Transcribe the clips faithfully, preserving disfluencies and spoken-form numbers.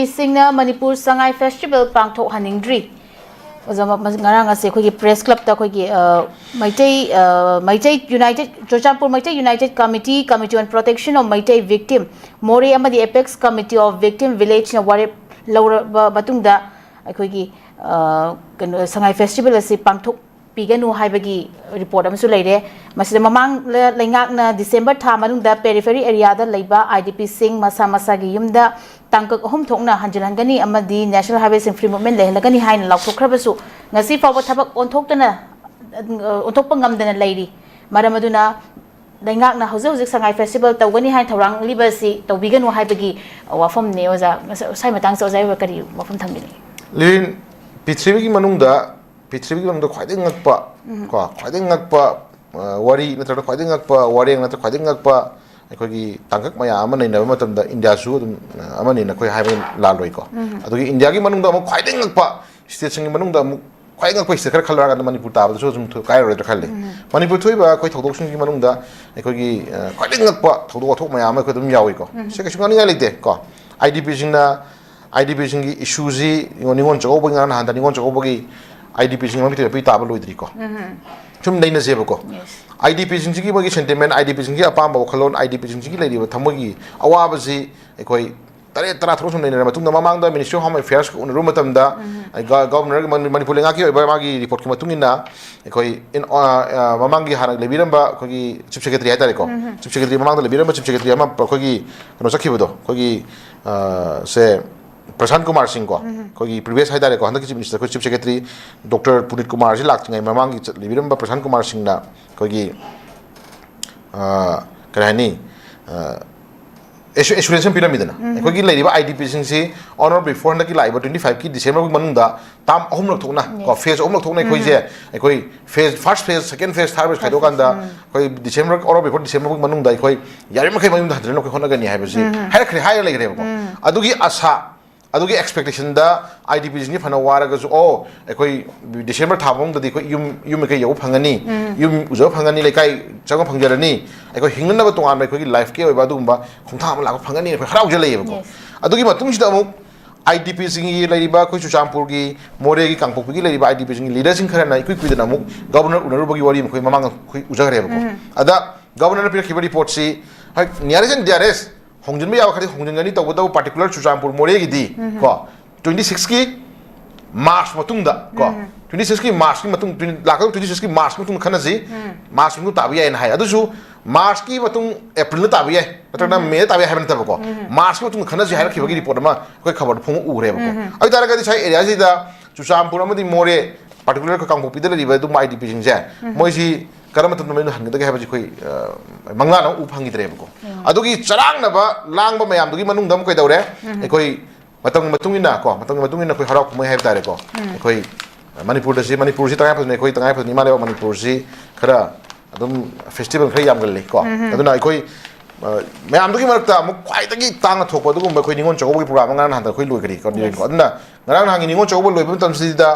ꯁꯤꯡꯅ ꯃꯅꯤꯄꯨꯔ ꯁꯉꯥꯏ ꯐꯦꯁꯇꯤꯚꯦꯜ ꯄꯥꯡꯊꯣꯛꯍꯟꯅꯤꯡꯗ꯭ꯔꯤ꯫ ꯑꯣꯖꯥ, ꯃ-, ꯃ-, ꯉꯔꯥꯡ ꯑꯁꯦ ꯑꯩꯈꯣꯏꯒꯤ ꯄ꯭ꯔꯦꯁ ꯀ꯭ꯂꯕꯇ ꯑꯩꯈꯣꯏꯒꯤ, ꯑ, ꯃꯩꯇꯩ, ꯑ, Meitei United, Churachandpur Meitei United committee, Committee on Protection of Meitei Victim, ꯃꯣꯔꯦ ꯑꯃꯗꯤ ꯑꯦꯄꯦꯛꯁ ꯀꯃꯤꯇꯤ ꯑꯣꯐ ꯚꯤꯛꯇꯤꯝ ꯚꯤꯂꯦꯖꯅ ꯋꯥꯔꯦꯞ ꯂꯧꯔꯕ ꯃꯇꯨꯡꯗ ꯑꯩꯈꯣꯏꯒꯤ, ꯑ, ꯀꯩꯅꯣ, ꯁꯉꯥꯏ ꯐꯦꯁꯇꯤꯚꯦꯜ ꯑꯁꯤ ꯄꯥꯡꯊꯣꯛꯄꯤꯒꯅꯨ ꯍꯥꯏꯕꯒꯤ ꯔꯤꯄꯣꯔꯠ ꯑꯃꯁꯨ ꯂꯩꯔꯦ꯫ ꯃꯁꯤꯗ ꯃꯃꯥꯡ ꯂ-, ꯂꯩꯉꯥꯛꯅ ꯗꯤꯁꯦꯝꯕꯔ ꯊꯥ ꯃꯅꯨꯡꯗ ꯄꯦꯔꯤꯐꯦꯔꯤ ꯑꯦꯔꯤꯌꯥꯗ ꯂꯩꯕ ꯑꯥꯏ ꯗꯤ ꯄꯤꯁꯤꯡ ꯃꯁꯥ ꯃꯁꯥꯒꯤ ꯌꯨꯝꯗ ꯇꯥꯡꯀꯛ ꯑꯍꯨꯝ ꯊꯣꯛꯅ ꯍꯟꯖꯤꯜꯍꯟꯒꯅꯤ ꯑꯃꯗꯤ National Highways and Free Movement ꯂꯩꯍꯜꯂꯒꯅꯤ ꯍꯥꯏꯅ ꯂꯥꯎꯊꯣꯛꯈ꯭ꯔꯕꯁꯨ, ꯉꯁꯤ ꯐꯥꯎꯕ ꯊꯕꯛ ꯑꯣꯟꯊꯣꯛꯇꯅ, ꯑ, ꯑꯣꯟꯊꯣꯛꯄ ꯉꯝꯗꯅ ꯂꯩꯔꯤ꯫ ꯃꯔꯝ ꯑꯗꯨꯅ ꯂꯩꯉꯥꯛꯅ ꯍꯧꯖꯤꯛ ꯍꯧꯖꯤꯛ ꯁꯉꯥꯏ ꯐꯦꯁꯇꯤꯚꯦꯜ ꯇꯧꯒꯅꯤ ꯍꯥꯏꯅ ꯊꯧꯔꯥꯡꯂꯤꯕ ꯑꯁꯤ ꯇꯧꯕꯤꯒꯅꯨ ꯍꯥꯏꯕꯒꯤ ꯋꯥꯐꯝꯅꯤ, ꯑꯣꯖꯥ꯫ ꯃꯁ-, ꯁ꯭ꯋꯥꯏ ꯃꯇꯥꯡꯁꯤꯗ ꯑꯣꯖꯥ ꯀꯔꯤ ꯋꯥꯐꯝ ꯊꯝꯕꯤꯅꯤꯡꯉꯤ? ꯂꯤꯔꯤꯟ, ꯄ꯭ꯔꯤꯊꯤꯕꯤꯒꯤ ꯃꯅꯨꯡꯗ, ꯄ꯭ꯔꯤꯊꯤꯕꯤꯒꯤ ꯃꯅꯨꯡꯗ ꯈ꯭ꯋꯥꯏꯗꯒꯤ ꯉꯛꯄ, ꯎꯝ꯫ ꯀꯣ, ꯈ꯭ꯋꯥꯏꯗꯒꯤ ꯉꯛꯄ, ꯑ, ꯋꯥꯔꯤ ꯅꯠꯇ꯭ꯔꯒ ꯈ꯭ꯋꯥꯏꯗꯒꯤ ꯉꯛꯄ ꯋꯥꯔꯦꯡ ꯅꯠꯇ꯭ꯔꯒ ꯈ꯭ꯋꯥꯏꯗꯒꯤ ꯉꯛꯄ ꯑꯩꯈꯣꯏꯒꯤ ꯇꯥꯡꯀꯛ ꯃꯌꯥꯝ ꯑꯃ ꯅꯩꯅꯕ ꯃꯇꯝꯗ ꯏꯟꯗꯤꯌꯥꯁꯨ ꯑꯗꯨꯝ, ꯑ, ꯑꯃꯅꯤꯅ ꯑꯩꯈꯣꯏ ꯍꯥꯏꯕ ꯂꯥꯜꯂꯣꯏꯀꯣ꯫ ꯎꯝ꯫ ꯑꯗꯨꯒꯤ ꯏꯟꯗꯤꯌꯥꯒꯤ ꯃꯅꯨꯡꯗ ꯑꯃꯨꯛ ꯈ꯭ꯋꯥꯏꯗꯒꯤ ꯉꯛꯄ ꯁ꯭ꯇꯦꯠꯁꯤꯡꯒꯤ ꯃꯅꯨꯡꯗ ꯑꯃꯨꯛ ꯈ꯭ꯋꯥꯏ ꯉꯛꯄ ꯁ꯭ꯇꯦꯠ ꯈꯔ ꯈꯜꯂꯨꯔꯀꯥꯟꯗ ꯃꯅꯤꯄꯨꯔ ꯇꯥꯕꯗꯁꯨ ꯑꯗꯨꯝ ꯊꯣꯏ-, ꯀꯥꯏꯔꯔꯣꯏꯗ꯭ꯔꯥ ꯈꯜꯂꯤ꯫ ꯎꯝ꯫ ꯃꯅꯤꯄꯨꯔ ꯊꯣꯛꯏꯕ ꯑꯩꯈꯣꯏ ꯊꯧꯗꯣꯛꯁꯤꯡꯒꯤ ꯃꯅꯨꯡꯗ ꯑꯩꯈꯣꯏꯒꯤ, ꯑ, ꯈ꯭ꯋꯥꯏꯗꯒꯤ ꯉꯛꯄ ꯊꯧꯗꯣꯛ ꯋꯥꯊꯣꯛ ꯃꯌꯥꯝ ꯑꯃ ꯑꯩꯈꯣꯏ ꯑꯗꯨꯝ ꯌꯥꯎꯏꯀꯣ꯫ ꯎꯝ꯫ ꯁꯤ ꯀꯩꯁꯨ ꯉꯥꯡꯅꯤꯡꯉꯥꯏ ꯂꯩꯇꯦ ꯀꯣ꯫ ꯑꯥꯏ ꯗꯤ ꯄꯤꯁꯤꯡꯅ, ꯑꯥꯏ ꯗꯤ ꯄꯤꯁꯤꯡꯒꯤ ꯏꯁꯨꯁꯤ ꯅꯤꯉꯣꯜ ꯆꯥꯛꯀꯧꯕꯒꯤ, ꯉꯔꯥꯡ ꯅꯍꯥꯟꯗ ꯅꯤꯉꯣꯜ ꯆꯥꯛꯀꯧꯕꯒꯤ ꯑꯥꯏ ꯗꯤ ꯄꯤꯁꯤꯡ ꯃꯃꯤꯡ ꯊꯣꯏꯕꯤ ꯇꯥꯕ ꯂꯣꯏꯗ꯭ꯔꯤꯀꯣ꯫ ꯎꯝ꯫ ꯁꯨꯝ ꯅꯩꯅꯁꯦꯕꯀꯣ꯫ Yes꯫ ꯑꯥꯏ ꯗꯤ ꯄꯤꯁꯤꯡꯁꯤꯒꯤ ꯃꯣꯏꯒꯤ ꯁꯦꯟꯇꯤꯃꯦꯟ, ꯑꯥꯏ ꯗꯤ ꯄꯤꯁꯤꯡꯒꯤ ꯑꯄꯥꯝꯕ ꯋꯥꯈꯜꯂꯣꯟ, ꯑꯥꯏ ꯗꯤ ꯄꯤꯁꯤꯡꯁꯤꯒꯤ ꯂꯩꯔꯤꯕ ꯊꯃꯣꯏꯒꯤ ꯑꯋꯥꯕꯁꯤ ꯑꯩꯈꯣꯏ ꯇꯔꯦꯠ ꯇꯔꯥ ꯇꯔꯨꯛ ꯁꯨꯝ ꯂꯩꯅꯔ ꯃꯇꯨꯡꯗ, ꯃꯃꯥꯡꯗ Ministry of Home Affairs ꯀ ꯎꯅꯔꯨꯕ ꯃꯇꯝꯗ, ꯎꯝ꯫ ꯑꯩ ꯒ-, ꯒꯚꯔꯅꯔꯒꯤ ꯃꯅꯤ-, ꯃꯅꯤꯄꯨꯔ ꯂꯩꯉꯥꯛꯀꯤ ꯑꯣꯏꯕ ꯃꯥꯒꯤ ꯔꯤꯄꯣꯔꯠꯀꯤ ꯃꯇꯨꯡ ꯏꯟꯅ, ꯑꯩꯈꯣꯏ ꯏꯟ-, ꯑ, ꯑ, ꯃꯃꯥꯡꯒꯤ ꯍꯥꯟꯅ ꯂꯩꯕꯤꯔꯝꯕ ꯑꯩꯈꯣꯏꯒꯤ ꯆꯤꯐ ꯁꯦꯀ꯭ꯔꯦꯇꯔꯤ ꯍꯥꯏꯇꯥꯔꯦꯀꯣ, ꯎꯝ꯫ ꯆꯤꯐ ꯁꯦꯀ꯭ꯔꯦꯇꯔꯤ, ꯃꯃꯥꯡꯗ ꯂꯩꯕꯤꯔꯝꯕ ꯆꯤꯐ ꯁꯦꯀ꯭ꯔꯦꯇꯔꯤ ꯑꯃ ꯑꯩꯈꯣꯏꯒꯤ ꯀꯩꯅꯣ ꯆꯠꯈꯤꯕꯗꯣ, ꯑꯩꯈꯣꯏꯒꯤ, ꯑ, ꯁꯦ, ꯄ꯭ꯔꯁꯥꯟ ꯀꯨꯃꯥꯔ ꯁꯤꯡ ꯀꯣ, ꯎꯝ꯫ ꯑꯩꯈꯣꯏꯒꯤ ꯄ꯭ꯔꯤꯚꯤꯌꯁ ꯍꯥꯏꯇꯥꯔꯦꯀꯣ, ꯍꯟꯗꯛꯀꯤ ꯆꯤꯐ ꯃꯤꯅꯤꯁꯇꯔ, ꯑꯩꯈꯣꯏ ꯆꯤꯐ ꯁꯦꯀ꯭ꯔꯦꯇꯔꯤ ꯗꯣꯛꯇꯔ ꯄꯨꯅꯤꯠ ꯀꯨꯃꯥꯔꯁꯤ ꯂꯥꯛꯇ꯭ꯔꯤꯉꯩ ꯃꯃꯥꯡꯒꯤ ꯆꯠ-, ꯂꯩꯕꯤꯔꯝꯕ ꯄ꯭ꯔꯁꯥꯟ ꯀꯨꯃꯥꯔ ꯁꯤꯡꯅ ꯑꯩꯈꯣꯏꯒꯤ, ꯑ, ꯀꯔꯤ ꯍꯥꯏꯅꯤ, ꯑ, ꯑꯦꯁꯨ-, ꯑꯦꯁꯨꯔꯦꯟꯁ ꯑꯃ ꯄꯤꯔꯝꯃꯤꯗꯅ, ꯎꯝ꯫ ꯑꯩꯈꯣꯏꯒꯤ ꯂꯩꯔꯤꯕ I D ꯄꯤꯁꯤꯡꯁꯤ on or before ꯍꯟꯗꯛꯀꯤ ꯂꯥꯛꯏꯕ twenty five ꯀꯤ ꯗꯤꯁꯦꯝꯕꯔꯒꯤ ꯃꯅꯨꯡꯗ ꯇꯥꯝ ꯑꯍꯨꯝꯂꯛ ꯊꯣꯛꯅ, ꯀꯣ, Yes꯫ ꯐꯦꯖ ꯑꯍꯨꯝꯂꯛ ꯊꯣꯛꯅ ꯑꯩꯈꯣꯏꯁꯦ, ꯎꯝ꯫ ꯑꯩꯈꯣꯏ ꯐꯦꯖ, ꯐꯥꯔꯁ ꯐꯦꯖ, ꯁꯦꯀꯦꯟ ꯐꯦꯖ, ꯊꯥꯔꯠ ꯐꯦꯖ ꯈꯥꯏꯗꯣꯛꯑꯀꯥꯟꯗ, ꯎꯝ꯫ ꯑꯩꯈꯣꯏ ꯗꯤꯁꯦꯝꯕꯔ, on or before ꯗꯤꯁꯦꯝꯕꯔꯒꯤ ꯃꯅꯨꯡꯗ ꯑꯩꯈꯣꯏ ꯌꯥꯔꯤꯃꯈꯩ ꯃꯌꯨꯝꯗ ꯍꯟꯖꯤꯟꯅꯕ ꯑꯩꯈꯣꯏ ꯍꯣꯠꯅꯒꯅꯤ ꯍꯥꯏꯕꯁꯤ ꯎꯝ꯫ ꯍꯥꯏꯔꯛꯈ꯭ꯔꯦ, ꯍꯥꯏꯔ ꯂꯩꯈ꯭ꯔꯦꯕꯀꯣ꯫ ꯎꯝ꯫ ꯑꯗꯨꯒꯤ ꯑꯁꯥ, ꯑꯗꯨꯒꯤ ꯑꯦꯛꯁꯄꯦꯛꯇꯦꯁꯟꯗ ꯑꯥꯏ ꯗꯤ ꯄꯤꯁꯤꯡꯁꯤ ꯐꯅ ꯋꯥꯔꯒꯁꯨ, ꯑꯣ, ꯑꯩꯈꯣꯏ ꯗꯤꯁꯦꯝꯕꯔ ꯊꯥ ꯐꯥꯎꯕꯗꯗꯤ ꯑꯩꯈꯣꯏ ꯌꯨꯝ, ꯌꯨꯝ ꯀꯩꯀꯩ ꯌꯧꯕ ꯐꯪꯒꯅꯤ, ꯎꯝ꯫ ꯌꯨꯝ ꯎꯖꯕ ꯐꯪꯒꯅꯤ, ꯂꯩꯀꯥꯏ ꯆꯪꯕ ꯐꯪꯖꯔꯅꯤ, ꯑꯩꯈꯣꯏ ꯍꯤꯡꯅꯅꯕ ꯇꯣꯉꯥꯟꯕ ꯑꯩꯈꯣꯏꯒꯤ ꯂꯥꯏꯐꯀꯤ ꯑꯣꯏꯕ ꯑꯗꯨꯒꯨꯝꯕ ꯈꯣꯡꯊꯥꯡ ꯑꯃ ꯂꯥꯛꯄ ꯐꯪꯒꯅꯤ, ꯑꯩꯈꯣꯏ ꯍꯔꯥꯎꯖ ꯂꯩꯌꯦꯕꯀꯣ꯫ Yes꯫ ꯑꯗꯨꯒꯤ ꯃꯇꯨꯡꯁꯤꯗ ꯑꯃꯨꯛ ꯑꯥꯏ ꯗꯤ ꯄꯤꯁꯤꯡꯒꯤ ꯂꯩꯔꯤꯕ ꯑꯩꯈꯣꯏ ꯆꯨꯔꯆꯥꯟꯄꯨꯔꯒꯤ, ꯃꯣꯔꯦꯒꯤ, ꯀꯥꯡꯄꯣꯛꯄꯤꯒꯤ ꯂꯩꯔꯤꯕ ꯑꯥꯏ ꯗꯤ ꯄꯤꯁꯤꯡꯒꯤ ꯂꯤꯗꯔꯁꯤꯡ ꯈꯔꯅ ꯏꯀꯨꯏ ꯀꯨꯏꯗꯅ ꯑꯃꯨꯛ ꯒꯕꯔꯅꯔ ꯎꯅꯔꯨꯕꯒꯤ ꯋꯥꯔꯤ ꯑꯃ ꯑꯩꯈꯣꯏ ꯃꯃꯥꯡꯗ ꯑꯩꯈꯣꯏ ꯎꯖꯈ꯭ꯔꯦꯕꯀꯣ꯫ ꯑꯗ ꯒꯕꯔꯅꯔꯅ ꯄꯤꯔꯛꯈꯤꯕ ꯔꯤꯄꯣꯔꯠꯁꯤ, ꯍꯣꯏ, nearest and dearest ꯍꯣꯡꯖꯤꯟꯕ ꯌꯥꯕ ꯈꯔꯗꯤ ꯍꯣꯡꯖꯤꯟꯒꯅꯤ, ꯇꯧꯕꯇꯕꯨ particular ꯆꯨꯔꯆꯥꯟꯄꯨꯔ ꯃꯣꯔꯦꯒꯤꯗꯤ ꯀꯣ, twenty sixꯀꯤ ꯃꯥꯔꯆ ꯃꯇꯨꯡꯗ ꯀꯣ, twenty sixꯀꯤ ꯃꯥꯔꯆꯀꯤ ꯃꯇꯨꯡ, ꯂꯥꯛꯀꯗꯕ twenty sixꯀꯤ ꯃꯥꯔꯆꯀꯤ ꯃꯇꯨꯡꯗ ꯈꯟꯅꯁꯤ, ꯃꯥꯔꯆ ꯃꯇꯨꯡ ꯇꯥꯕ ꯌꯥꯏꯅ ꯍꯥꯏ꯫ ꯑꯗꯨꯁꯨ ꯃꯥꯔꯆꯀꯤ ꯃꯇꯨꯡ ꯑꯦꯄ꯭ꯔꯤꯜꯗ ꯇꯥꯕ ꯌꯥꯏ, ꯅꯠꯇ꯭ꯔꯒꯅ ꯃꯦꯗ ꯇꯥꯕ ꯌꯥꯏ ꯍꯥꯏꯕ ꯅꯠꯇꯕꯀꯣ, ꯃꯥꯔꯆꯀꯤ ꯃꯇꯨꯡꯗ ꯈꯟꯅꯁꯤ ꯍꯥꯏꯔꯛꯈꯤꯕꯒꯤ ꯔꯤꯄꯣꯔꯠ ꯑꯃ ꯑꯩꯈꯣꯏ ꯈꯕꯔꯗ ꯐꯣꯡꯕ ꯎꯈ꯭ꯔꯦꯕꯀꯣ꯫ ꯑꯗꯨ ꯑꯣꯏꯇꯥꯔꯒꯗꯤ ꯁ꯭ꯋꯥꯏ ꯑꯦꯔꯤꯌꯥꯁꯤꯗ ꯆꯨꯔꯆꯥꯟꯄꯨꯔ ꯑꯃꯗꯤ ꯃꯣꯔꯦ, particular ꯑꯩꯈꯣꯏ ꯀꯥꯡꯄꯣꯛꯄꯤꯗ ꯂꯩꯔꯤꯕ ꯑꯗꯨꯒꯨꯝꯕ ꯑꯥꯏ ꯗꯤ ꯄꯤꯁꯤꯡꯁꯦ, ꯃꯣꯏꯁꯤ ꯀꯔꯝꯕ ꯃꯇꯝꯗ ꯃꯌꯨꯝꯗ ꯍꯟꯒꯗꯒꯦ ꯍꯥꯏꯕꯁꯤ ꯑꯩꯈꯣꯏ, ꯑ, ꯃꯪꯂꯥꯟ ꯑꯃ ꯎꯕ ꯐꯪꯈꯤꯗ꯭ꯔꯦꯕꯀꯣ꯫ ꯑꯗꯨꯒꯤ ꯆꯔꯥꯡꯅꯕ ꯂꯥꯡꯕ ꯃꯌꯥꯝꯗꯨꯒꯤ ꯃꯅꯨꯡꯗ ꯑꯃꯨꯛ ꯀꯩꯗꯧꯔꯦ? ꯑꯩꯈꯣꯏ ꯃꯇꯝꯒꯤ ꯃꯇꯨꯡ ꯏꯟꯅ ꯀꯣ, ꯃꯇꯝꯒꯤ ꯃꯇꯨꯡ ꯏꯟꯅ ꯑꯩꯈꯣꯏ ꯍꯔꯥꯎ ꯀꯨꯝꯍꯩ ꯍꯥꯏꯕ ꯇꯥꯔꯦꯀꯣ, ꯑꯩꯈꯣꯏ ꯃꯅꯤꯄꯨꯔꯗ ꯁꯤ, ꯃꯅꯤꯄꯨꯔꯁꯤ ꯇꯉꯥꯏ ꯐꯗꯅ, ꯑꯩꯈꯣꯏ ꯇꯉꯥꯏ ꯐꯗꯅ ꯏꯃꯥ ꯂꯩꯕꯥꯛ ꯃꯅꯤꯄꯨꯔꯁꯤ ꯈꯔ ꯑꯗꯨꯝ ꯐꯦꯁꯇꯤꯚꯦꯜ ꯈꯔ ꯌꯥꯝꯒꯜꯂꯤ ꯀꯣ꯫ ꯑꯗꯨꯅ ꯑꯩꯈꯣꯏ, ꯑ, ꯃꯌꯥꯝꯗꯨꯒꯤ ꯃꯔꯛꯇ ꯑꯃꯨꯛ ꯈ꯭ꯋꯥꯏꯗꯒꯤ ꯇꯥꯡꯅ ꯊꯣꯛꯄ ꯑꯗꯨꯒꯨꯝꯕ ꯑꯩꯈꯣꯏ ꯅꯤꯉꯣꯜ ꯆꯥꯛꯀꯧꯕꯒꯤ ꯄ꯭ꯔꯣꯒ꯭ꯔꯥꯝ ꯑꯃ ꯉꯔꯥꯡ ꯅꯍꯥꯟꯗ ꯑꯩꯈꯣꯏ ꯂꯣꯏꯈ꯭ꯔꯦ ꯀꯣ꯫ ꯑꯗꯨꯅ ꯉꯔꯥꯡ ꯅꯍꯥꯟꯒꯤ ꯅꯤꯉꯣꯜ ꯆꯥꯛꯀꯧꯕ ꯂꯣꯏꯕ ꯃꯇꯝꯁꯤꯗ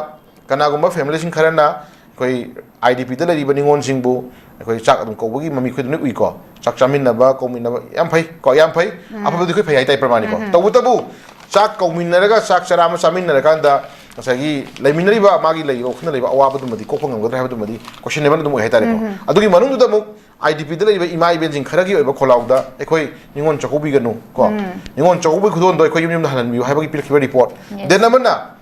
ꯀꯅꯥꯒꯨꯝꯕ ꯐꯦꯃꯤꯂꯤꯁꯤꯡ ꯈꯔꯅ ꯑꯩꯈꯣꯏ ꯑꯥꯏ ꯗꯤ ꯄꯤꯗ ꯂꯩꯔꯤꯕ ꯅꯤꯉꯣꯜꯁꯤꯡꯕꯨ ꯑꯩꯈꯣꯏ ꯆꯥꯛ ꯑꯗꯨꯝ ꯀꯧꯕꯒꯤ ꯃꯃꯤ ꯑꯩꯈꯣꯏ ꯑꯗꯨꯝ ꯎꯏꯀꯣ꯫ ꯆꯥꯛ ꯆꯥꯃꯤꯟꯅꯕ, ꯀꯧꯃꯤꯟꯅꯕ ꯌꯥꯝ ꯐꯩ ꯀꯣ, ꯌꯥꯝ ꯐꯩ꯫ ꯑꯐꯕꯗꯤ ꯑꯩꯈꯣꯏ ꯐꯩ ꯍꯥꯏ ꯇꯥꯏ ꯄ꯭ꯔꯃꯥꯅꯤꯀꯣ꯫ ꯇꯧꯕꯇꯕꯨ ꯆꯥꯛ ꯀꯧꯃꯤꯟꯅꯔꯒ ꯆꯥꯛ ꯆꯔꯥ ꯑꯃ ꯆꯥꯃꯤꯟꯅꯔꯀꯥꯟꯗ ꯉꯁꯥꯏꯒꯤ ꯂꯩꯃꯤꯟꯅꯔꯤꯕ ꯃꯥꯒꯤ ꯂꯩꯔꯤꯕ ꯋꯥꯈꯜꯗ ꯂꯩꯕ ꯑꯋꯥꯕꯗꯨꯃꯗꯤ ꯀꯣꯛꯄ ꯉꯝꯒꯗ꯭ꯔꯥ ꯍꯥꯏꯕꯗꯨꯃꯗꯤ questionable ꯑꯗꯨꯝ ꯑꯣꯏ ꯍꯥꯏ ꯇꯥꯔꯦꯀꯣ꯫ ꯑꯗꯨꯒꯤ ꯃꯅꯨꯡꯗꯨꯗ ꯑꯃꯨꯛ ꯑꯥꯏ ꯗꯤ ꯄꯤꯗ ꯂꯩꯔꯤꯕ ꯏꯃꯥ ꯏꯕꯦꯟꯁꯤꯡ ꯈꯔꯒꯤ ꯑꯣꯏꯕ ꯈꯣꯜꯂꯥꯎꯗ ꯑꯩꯈꯣꯏ ꯅꯤꯉꯣꯜ ꯆꯥꯛꯀꯧꯕꯤꯒꯅꯨ ꯀꯣ, ꯅꯤꯉꯣꯜ ꯆꯥꯛꯀꯧꯕꯒꯤ ꯈꯨꯗꯣꯜꯗꯣ ꯑꯩꯈꯣꯏ ꯌꯨꯝ ꯌꯨꯝꯗ ꯍꯜꯍꯟꯕꯤꯌꯨ ꯍꯥꯏꯕꯒꯤ ꯄꯤꯔꯛꯈꯤꯕ ꯔꯤꯄꯣꯔꯠ꯫ ꯗꯦꯟ ꯑꯃꯅ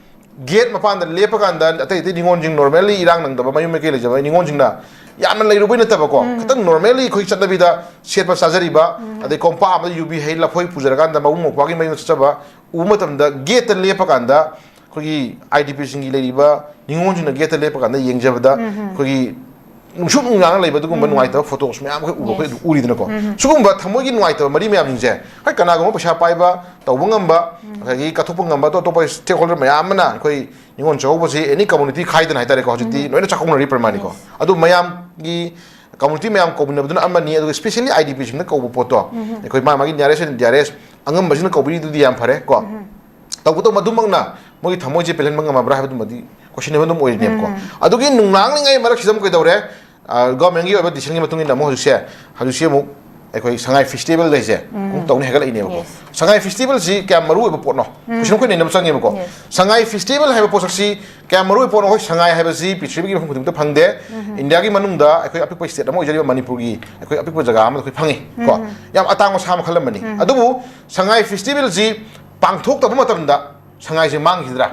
ꯒꯦꯠ ꯃꯄꯥꯟꯗ ꯂꯦꯞꯄꯀꯥꯟꯗ ꯑꯇꯩ ꯑꯇꯩ ꯅꯤꯉꯣꯜꯁꯤꯡ, normally ꯏꯔꯥꯡ ꯅꯪꯗꯕ ꯃꯌꯨꯝ ꯃꯀꯩ ꯂꯩꯖꯕ ꯅꯤꯉꯣꯜꯁꯤꯡꯅ ꯌꯥꯝꯅ ꯂꯩꯔꯨꯕꯩ ꯅꯠꯇꯕꯀꯣ, ꯈꯤꯇꯪ normally ꯑꯩꯈꯣꯏ ꯆꯠꯅꯕꯤꯗ ꯁꯦꯠꯄ ꯆꯥꯖꯔꯤꯕ, ꯑꯗꯩ ꯀꯣꯝꯄꯥꯛ ꯑꯃꯗ ꯌꯨꯕꯤ ꯍꯩ ꯂꯐꯣꯏ ꯄꯨꯖꯔꯀꯥꯟꯗ ꯃꯕꯨꯡ ꯃꯧꯄ꯭ꯋꯥꯒꯤ ꯃꯌꯨꯝꯗ ꯆꯠꯆꯕ ꯎꯕ ꯃꯇꯝꯗ ꯒꯦꯠꯇ ꯂꯦꯞꯄꯀꯥꯟꯗ ꯑꯩꯈꯣꯏꯒꯤ ꯑꯥꯏ ꯗꯤ ꯄꯤꯁꯤꯡꯒꯤ ꯂꯩꯔꯤꯕ ꯅꯤꯉꯣꯜꯁꯤꯡꯅ ꯒꯦꯠꯇ ꯂꯦꯞꯄꯀꯥꯟꯗ ꯌꯦꯡꯖꯕꯗ ꯑꯩꯈꯣꯏꯒꯤ ꯅꯨꯡꯁꯨꯛ ꯅꯨꯡꯅꯥꯡꯅ ꯂꯩꯕ ꯑꯗꯨꯒꯨꯝꯕ ꯅꯨꯡꯉꯥꯏꯇꯕ ꯐꯣꯇꯣꯁ ꯃꯌꯥꯝ ꯑꯩꯈꯣꯏ ꯎꯕ, ꯑꯩꯈꯣꯏ ꯑꯗꯨꯝ ꯎꯔꯤꯗꯅꯀꯣ꯫ ꯁꯤꯒꯨꯝꯕ ꯊꯃꯣꯏꯒꯤ ꯅꯨꯡꯉꯥꯏꯇꯕ ꯃꯔꯤ ꯃꯌꯥꯝꯁꯤꯡꯁꯦ, ꯍꯣꯏ, ꯀꯅꯥꯒꯨꯝꯕ ꯄꯩꯁꯥ ꯄꯥꯏꯕ, ꯇꯧꯕ ꯉꯝꯕ, ꯉꯁꯥꯏꯒꯤ ꯀꯠꯊꯣꯛꯄ ꯉꯝꯕ ꯑꯇꯣꯞ ꯑꯇꯣꯞꯄ stakeholder ꯃꯌꯥꯝ ꯑꯃꯅ ꯑꯩꯈꯣꯏ ꯅꯤꯉꯣꯜ ꯆꯥꯛꯀꯧꯕꯁꯤ any community ꯈꯥꯏꯗꯅ ꯍꯥꯏꯇꯥꯔꯦꯀꯣ, ꯍꯧꯖꯤꯛꯇꯤ ꯂꯣꯏꯅ ꯆꯥꯛꯀꯧꯅꯔꯤ ꯄ꯭ꯔꯃꯥꯅꯤꯀꯣ꯫ ꯑꯗꯨ ꯃꯌꯥꯝꯒꯤ community ꯃꯌꯥꯝ ꯀꯧꯃꯤꯟꯅꯕꯗꯨꯅ ꯑꯃꯅꯤ, ꯑꯗꯨꯒ specially ꯑꯥꯏ ꯗꯤ ꯄꯤꯁꯤꯡꯅ ꯀꯧꯕ ꯄꯣꯠꯇꯣ ꯑꯩꯈꯣꯏ ꯃꯥ ꯃꯥꯒꯤ nearest and dearest ꯑꯉꯝꯕꯁꯤꯅ ꯀꯧꯕꯤꯔꯤꯗꯨꯗꯤ ꯌꯥꯝ ꯐꯔꯦ ꯀꯣ꯫ ꯇꯧꯕꯇꯕꯨ ꯃꯗꯨꯃꯛꯅ ꯃꯣꯏꯒꯤ ꯊꯃꯣꯏꯁꯦ ꯄꯦꯜꯍꯟꯕ ꯉꯝꯃꯕ꯭ꯔꯥ ꯍꯥꯏꯕꯗꯨꯃꯗꯤ questionable ꯑꯗꯨꯝ ꯑꯣꯏꯔꯤꯅꯦꯕꯀꯣ꯫ ꯑꯗꯨꯒꯤ ꯅꯨꯡꯅꯥꯡꯂꯤꯉꯩ ꯃꯔꯛꯁꯤꯗ ꯑꯃꯨꯛ ꯀꯩꯗꯧꯔꯦ? ꯑ, governmentꯀꯤ ꯑꯣꯏꯕ decisionꯒꯤ ꯃꯇꯨꯡ ꯏꯟꯅ ꯑꯃꯨꯛ ꯍꯧꯖꯤꯛꯁꯦ, ꯍꯧꯖꯤꯛꯁꯦ ꯑꯃꯨꯛ ꯑꯩꯈꯣꯏ ꯁꯉꯥꯏ ꯐꯦꯁꯇꯤꯚꯦꯜ ꯍꯥꯏꯁꯦ ꯑꯃꯨꯛ ꯇꯧꯅꯤ ꯍꯥꯏꯒꯠꯂꯛꯏꯅꯦꯕꯀꯣ꯫ ꯁꯉꯥꯏ ꯐꯦꯁꯇꯤꯚꯦꯜꯁꯤ ꯀꯌꯥꯝ ꯃꯔꯨ ꯑꯣꯏꯕ ꯄꯣꯠꯅꯣ? ꯀꯣꯏꯁꯟ ꯑꯩꯈꯣꯏ ꯅꯩꯅꯕ ꯆꯪꯉꯦꯕꯀꯣ꯫ ꯁꯉꯥꯏ ꯐꯦꯁꯇꯤꯚꯦꯜ ꯍꯥꯏꯕ ꯄꯣꯠꯁꯛꯁꯤ ꯀꯌꯥꯝ ꯃꯔꯨ ꯑꯣꯏꯕ ꯄꯣꯠꯅꯣ? ꯑꯩꯈꯣꯏ ꯁꯉꯥꯏ ꯍꯥꯏꯕꯁꯤ ꯄ꯭ꯔꯤꯊꯤꯕꯤꯒꯤ ꯃꯐꯝ ꯈꯨꯗꯤꯡꯃꯛꯇ ꯐꯪꯗꯦ꯫ ꯏꯟꯗꯤꯌꯥꯒꯤ ꯃꯅꯨꯡꯗ ꯑꯩꯈꯣꯏ ꯑꯄꯤꯛꯄ ꯁ꯭ꯇꯦꯠ ꯑꯃ ꯑꯣꯏꯖꯔꯤꯕ ꯃꯅꯤꯄꯨꯔꯒꯤ ꯑꯩꯈꯣꯏ ꯑꯄꯤꯛꯄ ꯖꯒꯥ ꯑꯃꯗ ꯑꯩꯈꯣꯏ ꯐꯪꯉꯤ ꯀꯣ꯫ ꯌꯥꯝ ꯑꯇꯥꯡꯕ ꯁꯥ ꯃꯈꯜ ꯑꯃꯅꯤ꯫ ꯑꯗꯨꯕꯨ ꯁꯉꯥꯏ ꯐꯦꯁꯇꯤꯚꯦꯜꯁꯤ ꯄꯥꯡꯊꯣꯛꯇꯕ ꯃꯇꯝꯗ ꯁꯉꯥꯏꯁꯦ ꯃꯥꯡꯈꯤꯗ꯭ꯔꯥ?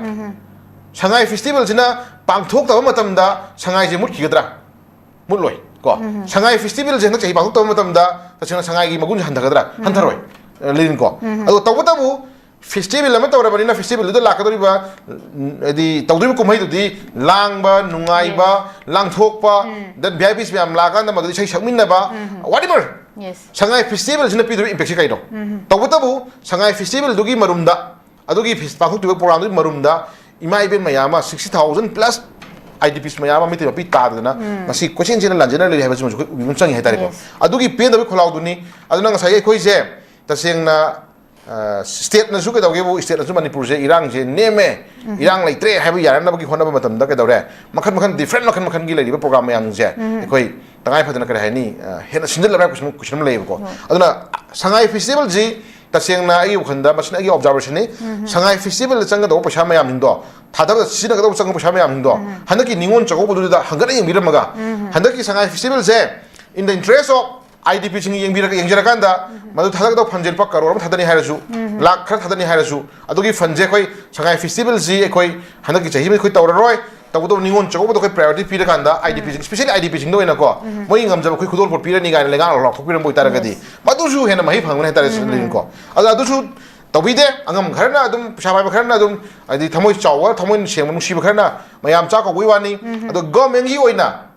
ꯁꯉꯥꯏ ꯐꯦꯁꯇꯤꯚꯦꯜꯁꯤꯅ ꯄꯥꯡꯊꯣꯛꯇꯕ ꯃꯇꯝꯗ ꯁꯉꯥꯏꯁꯦ ꯃꯨꯠꯈꯤꯒꯗ꯭ꯔꯥ? ꯃꯨꯠꯂꯣꯏ ꯀꯣ꯫ ꯁꯉꯥꯏ ꯐꯦꯁꯇꯤꯚꯦꯜꯁꯦ ꯍꯟꯗꯛ ꯆꯍꯤ ꯄꯥꯡꯊꯣꯛꯇꯕ ꯃꯇꯝꯗ ꯇꯁꯦꯡꯅ ꯁꯉꯥꯏꯒꯤ ꯃꯒꯨꯟꯁꯦ ꯍꯟꯊꯒꯗ꯭ꯔꯥ? ꯍꯟꯊꯔꯣꯏ꯫ ꯂꯤꯟ ꯀꯣ꯫ ꯑꯗꯣ ꯇꯧꯕꯇꯕꯨ ꯐꯦꯁꯇꯤꯚꯦꯜ ꯑꯃ ꯇꯧꯔꯕꯅꯤꯅ ꯐꯦꯁꯇꯤꯚꯦꯜꯗꯨꯗ ꯂꯥꯛꯀꯗꯧꯔꯤꯕ, ꯎꯝ, ꯍꯥꯏꯗꯤ ꯇꯧꯗꯣꯔꯤꯕ ꯀꯨꯝꯍꯩꯗꯨꯗꯤ ꯂꯥꯡꯕ, ꯅꯨꯡꯉꯥꯏꯕ, ꯂꯥꯡꯊꯣꯛꯄ, then V I Ps ꯃꯌꯥꯝ ꯂꯥꯛꯑꯀꯥꯟꯗ ꯃꯗꯨꯗ ꯏꯁꯩ ꯁꯛꯃꯤꯟꯅꯕ, whatever꯫ ꯁꯉꯥꯏ ꯐꯦꯁꯇꯤꯚꯦꯜꯁꯤꯅ ꯄꯤꯗꯣꯔꯤꯕ ꯏꯝꯄꯦꯛꯁꯦ ꯀꯩꯅꯣ? ꯇꯧꯕꯇꯕꯨ ꯁꯉꯥꯏ ꯐꯦꯁꯇꯤꯚꯦꯜꯗꯨꯒꯤ ꯃꯔꯨꯝꯗ, ꯑꯗꯨꯒꯤ ꯐꯦꯁ-, ꯄꯥꯡꯊꯣꯛꯇꯣꯔꯤꯕ ꯄ꯭ꯔꯣꯒ꯭ꯔꯥꯝꯗꯨꯒꯤ ꯃꯔꯨꯝꯗ ꯏꯃꯥ ꯏꯕꯦꯟ ꯃꯌꯥꯝ ꯑꯃ, sixty thousand plus I D Ps ꯃꯌꯥꯝ ꯑꯃ ꯃꯤꯇꯩ ꯃꯄꯤ ꯇꯥꯗꯅ ꯉꯁꯤ ꯀꯣꯏꯆꯦꯟ ꯆꯦꯟꯅ ꯂꯥꯟꯖꯦꯟꯅ ꯂꯩꯔꯤ ꯍꯥꯏꯕꯁꯤꯃꯁꯨ ꯑꯩꯈꯣꯏ ꯎꯕꯤꯕ ꯆꯪꯉꯤ ꯍꯥꯏꯇꯥꯔꯦꯀꯣ꯫ ꯑꯗꯨꯒꯤ ꯄꯦꯟꯗꯕꯒꯤ ꯈꯣꯜꯂꯥꯎꯗꯨꯅꯤ꯫ ꯑꯗꯨꯅ ꯉꯁꯥꯏꯒꯤ ꯑꯩꯈꯣꯏꯁꯦ ꯇꯁꯦꯡꯅ, ꯑ, ꯁ꯭ꯇꯦꯠꯅꯁꯨ ꯀꯩꯗꯧꯒꯦꯕꯨ, ꯁ꯭ꯇꯦꯠꯅꯁꯨ ꯃꯅꯤꯄꯨꯔꯁꯦ ꯏꯔꯥꯡꯁꯦ ꯅꯦꯝꯃꯦ, ꯏꯔꯥꯡ ꯂꯩꯇ꯭ꯔꯦ ꯍꯥꯏꯕ ꯌꯥꯅꯅꯕꯒꯤ ꯍꯣꯠꯅꯕ ꯃꯇꯝꯗ ꯀꯩꯗꯧꯔꯦ? ꯃꯈꯟ ꯃꯈꯟ, ꯗꯤꯐ꯭ꯔꯦꯟ ꯃꯈꯟ ꯃꯈꯟꯒꯤ ꯂꯩꯔꯤꯕ ꯄ꯭ꯔꯣꯒ꯭ꯔꯥꯝ ꯃꯌꯥꯝꯁꯦ ꯑꯩꯈꯣꯏ ꯇꯉꯥꯏ ꯐꯗꯅ, ꯀꯔꯤ ꯍꯥꯏꯅꯤ, ꯑ, ꯍꯦꯟꯅ ꯁꯤꯟꯖꯜꯂꯕ꯭ꯔꯥ ꯍꯥꯏꯕ ꯀꯣꯏꯁꯟ, ꯀꯣꯏꯁꯟ ꯑꯃ ꯂꯩꯌꯦꯕꯀꯣ꯫ ꯑꯗꯨꯅ ꯁꯉꯥꯏ ꯐꯦꯁꯇꯤꯚꯦꯜꯁꯤ ꯇꯁꯦꯡꯅ ꯑꯩꯒꯤ ꯋꯥꯈꯜꯗ, ꯃꯁꯤꯅ ꯑꯩꯒꯤ ꯑꯣꯕꯖꯥꯔꯕꯦꯁꯟꯅꯤ, ꯁꯉꯥꯏ ꯐꯦꯁꯇꯤꯚꯦꯜꯗ ꯆꯪꯒꯗꯧꯕ ꯄꯩꯁꯥ ꯃꯌꯥꯝꯁꯤꯡꯗꯣ, ꯊꯥꯗꯕꯗ ꯁꯤꯖꯤꯟꯅꯒꯗꯧꯕ ꯆꯪꯕ ꯄꯩꯁꯥ ꯃꯌꯥꯝꯁꯤꯡꯗꯣ ꯍꯟꯗꯛꯀꯤ ꯅꯤꯉꯣꯜ ꯆꯥꯛꯀꯧꯕꯗꯨꯗ ꯍꯪꯒꯠꯅ ꯌꯦꯡꯕꯤꯔꯝꯃꯒ, ꯍꯟꯗꯛꯀꯤ ꯁꯉꯥꯏ ꯐꯦꯁꯇꯤꯚꯦꯜꯁꯦ in the interest of I D P ꯁꯤꯡ ꯌꯦꯡꯕꯤꯔꯒ, ꯌꯦꯡꯖꯔꯀꯥꯟꯗ ꯃꯗꯨ ꯊꯥꯗꯒꯗꯧꯕ ꯐꯟꯁꯦ ꯂꯨꯄꯥ ꯀꯔꯣꯔ ꯑꯃ ꯊꯥꯗꯅꯤ ꯍꯥꯏꯔꯁꯨ, ꯂꯥꯛ ꯈꯔ ꯊꯥꯗꯅꯤ ꯍꯥꯏꯔꯁꯨ, ꯑꯗꯨꯒꯤ ꯐꯟꯁꯦ ꯑꯩꯈꯣꯏ ꯁꯉꯥꯏ ꯐꯦꯁꯇꯤꯚꯦꯜꯁꯤ ꯑꯩꯈꯣꯏ ꯍꯟꯗꯛꯀꯤ ꯆꯍꯤ ꯑꯃ ꯑꯩꯈꯣꯏ ꯇꯧꯔꯔꯣꯏ, ꯇꯧꯕꯇꯕꯨ ꯅꯤꯉꯣꯜ ꯆꯥꯛꯀꯧꯕꯗ ꯑꯩꯈꯣꯏ ꯄ꯭ꯔꯥꯏꯌꯣꯔꯤꯇꯤ ꯄꯤꯔꯀꯥꯟꯗ I D P ꯁꯤꯡ, especially I D P ꯁꯤꯡꯗ ꯑꯣꯏꯅꯀꯣ, ꯃꯣꯏꯒꯤ ꯉꯝꯖꯕ ꯑꯩꯈꯣꯏ ꯈꯨꯗꯣꯜꯄꯣꯠ ꯄꯤꯔꯅꯤ ꯀꯥꯏꯅ ꯂꯩꯉꯥꯛꯅ ꯂꯥꯎꯊꯣꯛꯄꯤꯔꯝꯕ ꯑꯣꯏꯇꯥꯔꯒꯗꯤ, ꯃꯗꯨꯁꯨ ꯍꯦꯟꯅ ꯃꯍꯩ ꯐꯪꯒꯅꯤ ꯍꯥꯏꯇꯥꯔꯦ, ꯁꯤꯗꯅꯤꯀꯣ꯫ ꯑꯗꯣ ꯑꯗꯨꯁꯨ ꯇꯧꯕꯤꯗꯦ꯫ ꯑꯉꯝ ꯈꯔꯅ ꯑꯗꯨꯝ, ꯄꯩꯁꯥ ꯄꯥꯏꯕ ꯈꯔꯅ ꯑꯗꯨꯝ, ꯍꯥꯏꯗꯤ ꯊꯃꯣꯏ ꯆꯥꯎꯕ, ꯊꯃꯣꯏ ꯁꯦꯡꯕ, ꯅꯨꯡꯁꯤꯕ ꯈꯔꯅ ꯃꯌꯥꯝ ꯆꯥꯛ ꯀꯧꯕꯒꯤ ꯋꯥꯅꯤ꯫ ꯑꯗꯣ ꯒꯚꯔꯟꯃꯦꯟꯒꯤ ꯑꯣꯏꯅ